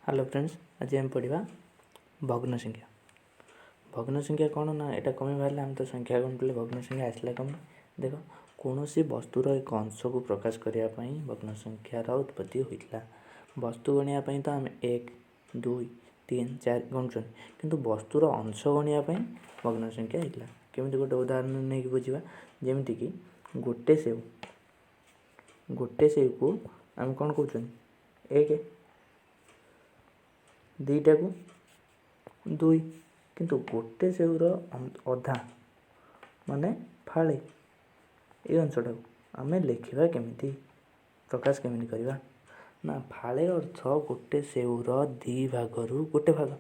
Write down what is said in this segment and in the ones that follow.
Hello friends, ଆଜି ଆମେ ପଢ଼ିବା ଭଗ୍ନ ସଂଖ୍ୟା। ଭଗ୍ନ ସଂଖ୍ୟା କ'ଣ ନା ଏଇଟା କମି ବାହାରିଲା? ଆମେ ତ ସଂଖ୍ୟା ଗଣୁଥିଲେ, ଭଗ୍ନ ସଂଖ୍ୟା ଆସିଲା କମି? ଦେଖ, କୌଣସି ବସ୍ତୁର ଏକ ଅଂଶକୁ ପ୍ରକାଶ କରିବା ପାଇଁ ଭଗ୍ନ ସଂଖ୍ୟାର ଉତ୍ପତ୍ତି ହୋଇଥିଲା। ବସ୍ତୁ ଗଣିବା ପାଇଁ ତ ଆମେ 1, 2, 3, 4 ଗଣୁଛନ୍ତି, କିନ୍ତୁ ବସ୍ତୁର ଅଂଶ ଗଣିବା ପାଇଁ ଭଗ୍ନ ସଂଖ୍ୟା ହେଇଥିଲା। କେମିତି? ଗୋଟେ ଉଦାହରଣ ନେଇକି ବୁଝିବା। ଯେମିତିକି ଗୋଟେ ସେଉ, ଗୋଟେ ସେଉକୁ ଆମେ କ'ଣ କହୁଛନ୍ତି? 1। 2ଟାକୁ 2। କିନ୍ତୁ ଗୋଟେ ସେଉର ଅଧା ମାନେ ଫାଳେ, ଏଇ ଅଂଶଟାକୁ ଆମେ ଲେଖିବା କେମିତି, ପ୍ରକାଶ କେମିତି କରିବା ନା, ଫାଳେ ଅର୍ଥ ଗୋଟେ ସେଉର 2 ଭାଗରୁ ଗୋଟେ ଭାଗ।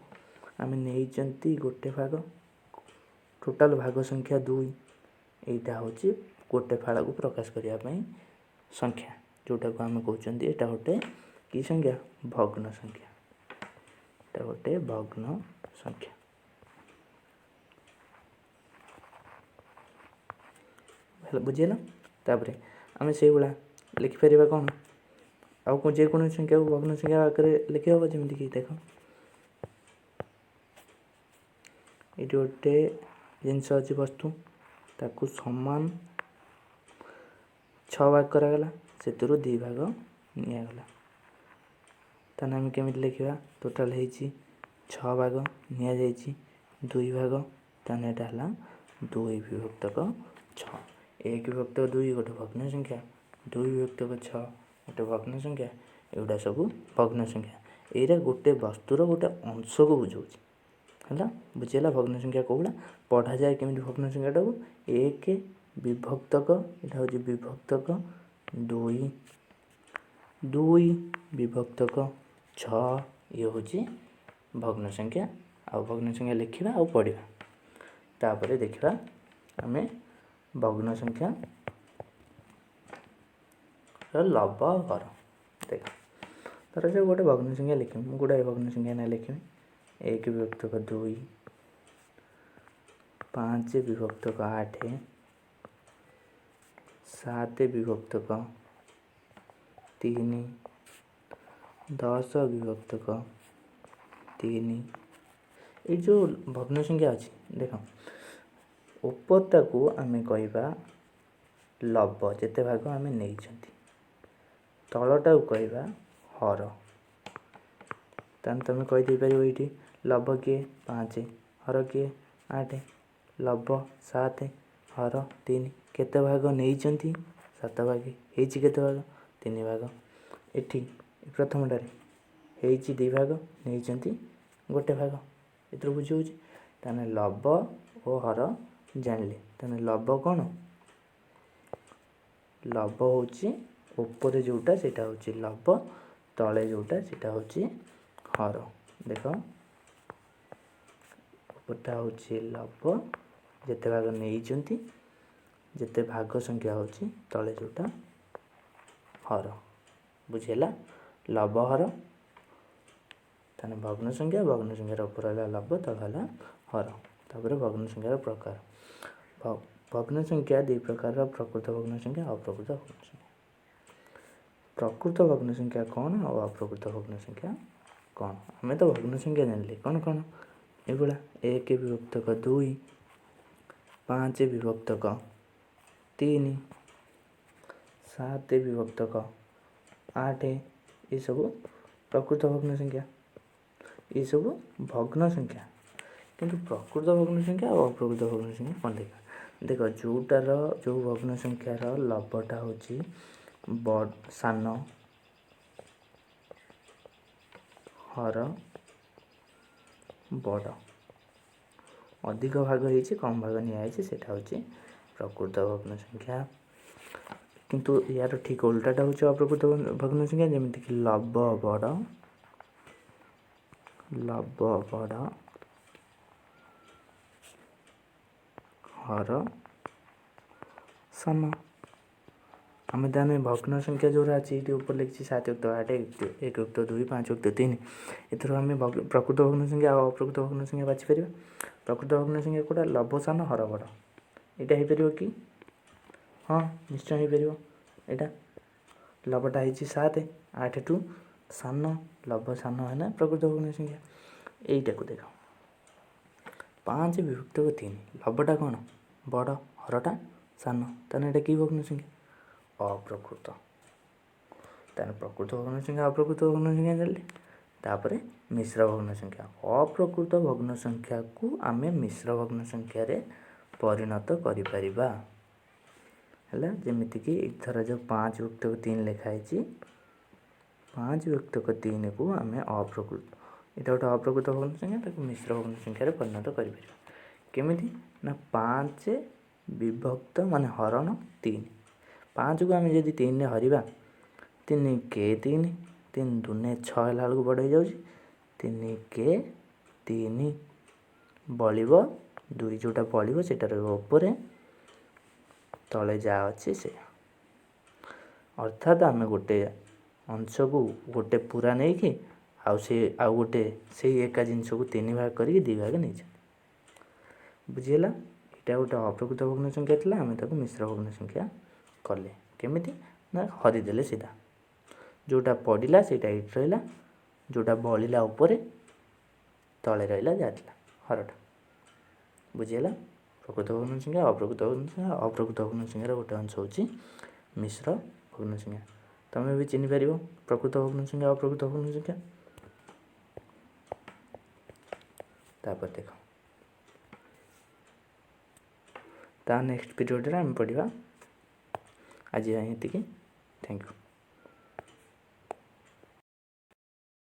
ଆମେ ନେଇଛନ୍ତି ଗୋଟେ ଭାଗ, ଟୋଟାଲ୍ ଭାଗ ସଂଖ୍ୟା 2। ଏଇଟା ହେଉଛି ଗୋଟେ ଫାଳକୁ ପ୍ରକାଶ କରିବା ପାଇଁ ସଂଖ୍ୟା, ଯେଉଁଟାକୁ ଆମେ କହୁଛନ୍ତି ଏଇଟା ଗୋଟେ କି ସଂଖ୍ୟା? ଭଗ୍ନ ସଂଖ୍ୟା। ଏଇଟା ଗୋଟେ ଭଗ୍ନ ସଂଖ୍ୟା। ହେଲା, ବୁଝିହେଲା? ତାପରେ ଆମେ ସେଇଭଳିଆ ଲେଖିପାରିବା କ'ଣ ଆଉ ଯେକୌଣସି ସଂଖ୍ୟାକୁ ଭଗ୍ନ ସଂଖ୍ୟା ଆକାରରେ ଲେଖି ହେବ। ଯେମିତିକି ଦେଖ, ଏଇଠି ଗୋଟେ ଜିନିଷ ଅଛି, ବସ୍ତୁ, ତାକୁ ସମାନ 6 ଭାଗ କରାଗଲା, ସେଥିରୁ 2 ଭାଗ ନିଆଗଲା। ତାହେଲେ ଆମେ କେମିତି ଲେଖିବା? ଟୋଟାଲ୍ ହେଇଛି 6 ଭାଗ, ନିଆଯାଇଛି 2 ଭାଗ, ତାହେଲେ ଏଇଟା ହେଲା 2 ବିଭକ୍ତକ 6। 1 ବିଭକ୍ତ 2 ଗୋଟେ ଭଗ୍ନ ସଂଖ୍ୟା, 2 ବିଭକ୍ତକ 6 ଗୋଟେ ଭଗ୍ନ ସଂଖ୍ୟା। ଏଗୁଡ଼ା ସବୁ ଭଗ୍ନ ସଂଖ୍ୟା। ଏଇଟା ଗୋଟେ ବସ୍ତୁର ଗୋଟେ ଅଂଶକୁ ବୁଝାଉଛି। ହେଲା, ବୁଝିହେଲା? ଭଗ୍ନ ସଂଖ୍ୟା କେଉଁଭଳିଆ ପଢ଼ାଯାଏ, କେମିତି ଭଗ୍ନ ସଂଖ୍ୟାଟାକୁ? 1 ବିଭକ୍ତକ, ଏଇଟା ହେଉଛି ବିଭକ୍ତକ 2, 2 ବିଭକ୍ତକ 6, ଇଏ ହେଉଛି ଭଗ୍ନ ସଂଖ୍ୟା। ଆଉ ଭଗ୍ନ ସଂଖ୍ୟା ଲେଖିବା ଆଉ ପଢ଼ିବା। ତାପରେ ଦେଖିବା ଆମେ ଭଗ୍ନ ସଂଖ୍ୟା ଲବ ହର। ଦେଖ, ଧର ଗୋଟେ ଭଗ୍ନ ସଂଖ୍ୟା ଲେଖିବି ମୁଁ, ଗୁଡ଼ାଏ ଭଗ୍ନ ସଂଖ୍ୟା ନା ଲେଖିବି। 1 ବିଭକ୍ତକ 2, 5 ବିଭକ୍ତକ 8, 7 ବିଭକ୍ତକ 3, 10 ବିଭକ୍ତକ 3। ଏଇ ଯେଉଁ ଭଗ୍ନ ସଂଖ୍ୟା ଅଛି, ଦେଖ, ଉପରଟାକୁ ଆମେ କହିବା ଲବ, ଯେତେ ଭାଗ ଆମେ ନେଇଛନ୍ତି, ତଳଟାକୁ କହିବା ହର। ତାହେଲେ ତୁମେ କହିଦେଇପାରିବ ଏଇଠି ଲବ କିଏ? 5। ହର କିଏ? 8। ଲବ 7, ହର 3। କେତେ ଭାଗ ନେଇଛନ୍ତି? 7 ଭାଗ। ହେଇଛି କେତେ ଭାଗ? 3 ଭାଗ। ଏଠି ପ୍ରଥମଟାରେ ହେଇଛି 2 ଭାଗ, ନେଇଛନ୍ତି ଗୋଟେ ଭାଗ। ଏଥିରୁ ବୁଝି ହେଉଛି। ତାହେଲେ ଲବ ଓ ହର ଜାଣିଲେ। ତାହେଲେ ଲବ କ'ଣ? ଲବ ହେଉଛି ଉପରେ ଯେଉଁଟା ସେଇଟା ହେଉଛି ଲବ, ତଳେ ଯେଉଁଟା ସେଇଟା ହେଉଛି ହର। ଦେଖ, ଉପରଟା ହେଉଛି ଲବ, ଯେତେ ଭାଗ ନେଇଛନ୍ତି, ଯେତେ ଭାଗ ସଂଖ୍ୟା ହେଉଛି, ତଳେ ଯେଉଁଟା ହର। ବୁଝିହେଲା? ଲବ ହର। ତାହେଲେ ଭଗ୍ନ ସଂଖ୍ୟା, ଭଗ୍ନ ସଂଖ୍ୟାର ଉପର ହେଲା ଲବ, ତଳ ହେଲା ହର। ତାପରେ ଭଗ୍ନ ସଂଖ୍ୟାର ପ୍ରକାର। ଭଗ୍ନ ସଂଖ୍ୟା ଦୁଇ ପ୍ରକାରର, ପ୍ରକୃତ ଭଗ୍ନ ସଂଖ୍ୟା, ଅପ୍ରକୃତ ଭଗ୍ନ ସଂଖ୍ୟା। ପ୍ରକୃତ ଭଗ୍ନ ସଂଖ୍ୟା କ'ଣ ଆଉ ଅପ୍ରକୃତ ଭଗ୍ନ ସଂଖ୍ୟା କ'ଣ? ଆମେ ତ ଭଗ୍ନ ସଂଖ୍ୟା ଜାଣିଲେ କ'ଣ କ'ଣ? ଏଇଭଳିଆ 1 ବିଭକ୍ତକ 2, 5 ବିଭକ୍ତକ 3, 7 ବିଭକ୍ତକ 8, ଏସବୁ ପ୍ରକୃତ ଭଗ୍ନ ସଂଖ୍ୟା, ଏସବୁ ଭଗ୍ନ ସଂଖ୍ୟା। କିନ୍ତୁ ପ୍ରକୃତ ଭଗ୍ନ ସଂଖ୍ୟା ଆଉ ଅପ୍ରକୃତ ଭଗ୍ନ ସଂଖ୍ୟା କ'ଣ ଦେଖିବା। ଦେଖ, ଯେଉଁଟାର ଯେଉଁ ଭଗ୍ନ ସଂଖ୍ୟାର ଲବଟା ହେଉଛି ସାନ, ହର ବଡ଼, ଅଧିକ ଭାଗ ହେଇଛି, କମ୍ ଭାଗ ନିଆହେଇଛି, ସେଇଟା ହେଉଛି ପ୍ରକୃତ ଭଗ୍ନ ସଂଖ୍ୟା। କିନ୍ତୁ ୟାର ଠିକ୍ ଓଲଟାଟା ହେଉଛି ଅପ୍ରକୃତ ଭଗ୍ନ ସଂଖ୍ୟା। ଯେମିତିକି ଲବ ବଡ଼, ଲବ ବଡ଼, ହର ସାନ। ଆମେ ତାହେଲେ ଭଗ୍ନ ସଂଖ୍ୟା ଯେଉଁଟା ଅଛି, ଏଇଠି ଉପରେ ଲେଖିଛି 7 ଯୁକ୍ତ 8, 1 ଯୁକ୍ତ 2, 5 ଯୁକ୍ତ 3, ଏଥିରୁ ଆମେ ପ୍ରକୃତ ଭଗ୍ନ ସଂଖ୍ୟା ଆଉ ଅପ୍ରକୃତ ଭଗ୍ନ ସଂଖ୍ୟା ବାଛିପାରିବା। ପ୍ରକୃତ ଭଗ୍ନ ସଂଖ୍ୟା କେଉଁଟା? ଲବ ସାନ ହର ବଡ଼। ଏଇଟା ହେଇପାରିବ କି? ହଁ, ନିଶ୍ଚୟ ହେଇପାରିବ। ଏଇଟା ଲବଟା ହେଇଛି 7, 8ଠୁ ସାନ, ଲବ ସାନ ହେଲେ ପ୍ରକୃତ ଭଗ୍ନ ସଂଖ୍ୟା। ଏଇଟାକୁ ଦେଖ, 5 ବିଭକ୍ତକ 3, ଲବଟା କ'ଣ ବଡ଼, ହରଟା ସାନ, ତାହେଲେ ଏଇଟା କି ଭଗ୍ନ ସଂଖ୍ୟା? ଅପ୍ରକୃତ। ତାହେଲେ ପ୍ରକୃତ ଭଗ୍ନ ସଂଖ୍ୟା, ଅପ୍ରକୃତ ଭଗ୍ନ ସଂଖ୍ୟା ଜାଣିଲେ। ତାପରେ ମିଶ୍ର ଭଗ୍ନ ସଂଖ୍ୟା। ଅପ୍ରକୃତ ଭଗ୍ନ ସଂଖ୍ୟାକୁ ଆମେ ମିଶ୍ର ଭଗ୍ନ ସଂଖ୍ୟାରେ ପରିଣତ କରିପାରିବା। ହେଲା, ଯେମିତିକି ଏଥର ଯେଉଁ 5 ବିଭକ୍ତକ 3 ଲେଖା ହେଇଛି, 5 ବିଭକ୍ତକ 3କୁ ଆମେ ଅପ୍ରକୃତ, ଏଇଟା ଗୋଟେ ଅପ୍ରକୃତ ଭଗ୍ନ ସଂଖ୍ୟା, ତାକୁ ମିଶ୍ର ଭଗ୍ନ ସଂଖ୍ୟାରେ ପରିଣତ କରିପାରିବା। କେମିତି ନା 5 ବିଭକ୍ତ ମାନେ ହରଣ 3, 5କୁ ଆମେ ଯଦି 3ରେ ହରିବା, 3 କେ 3, 3 ଦୁନେ 6 ହେଲା ବେଳକୁ ବଡ଼ ହେଇଯାଉଛି, 3 କେ 3 ବଳିବ 2, ଯେଉଁଟା ବଳିବ ସେଇଟା ରହିବ ଉପରେ, ତଳେ ଯାହା ଅଛି ସେଇଆ। ଅର୍ଥାତ୍ ଆମେ ଗୋଟେ ଅଂଶକୁ ଗୋଟେ ପୁରା ନେଇକି ଆଉ ସେ ଆଉ ଗୋଟେ ସେଇ ଏକା ଜିନିଷକୁ 3 ଭାଗ କରିକି 2 ଭାଗ ନେଇଛନ୍ତି। ବୁଝିହେଲା? ଏଇଟା ଗୋଟେ ଅପ୍ରକୃତ ଭଗ୍ନ ସଂଖ୍ୟା ଥିଲା, ଆମେ ତାକୁ ମିଶ୍ର ଭଗ୍ନ ସଂଖ୍ୟା କଲେ। କେମିତି ନା ହରିଦେଲେ ସିଧା, ଯେଉଁଟା ପଡ଼ିଲା ସେଇଟା ଏଇଠି ରହିଲା, ଯେଉଁଟା ବଳିଲା ଉପରେ, ତଳେ ରହିଲା ଯାହା ଥିଲା ହରଟା। ବୁଝିହେଲା? ପ୍ରକୃତ ଭଗ୍ନ ସଂଖ୍ୟା, ଅପ୍ରକୃତ ଭଗ୍ନ ସଂଖ୍ୟା। ଅପ୍ରକୃତ ଭଗ୍ନ ସଂଖ୍ୟାର ଗୋଟେ ଅଂଶ ହେଉଛି ମିଶ୍ର ଭଗ୍ନ ସଂଖ୍ୟା। ତମେ ବି ଚିହ୍ନିପାରିବ ପ୍ରକୃତ ଭଗ୍ନ ସଂଖ୍ୟା, ଅପ୍ରକୃତ ଭଗ୍ନ ସଂଖ୍ୟା। ତାପରେ ଦେଖ, ତା ନେକ୍ସଟ ପିରିୟଡ଼ରେ ଆମେ ପଢ଼ିବା। ଆଜି ପାଇଁ ଏତିକି। Thank you.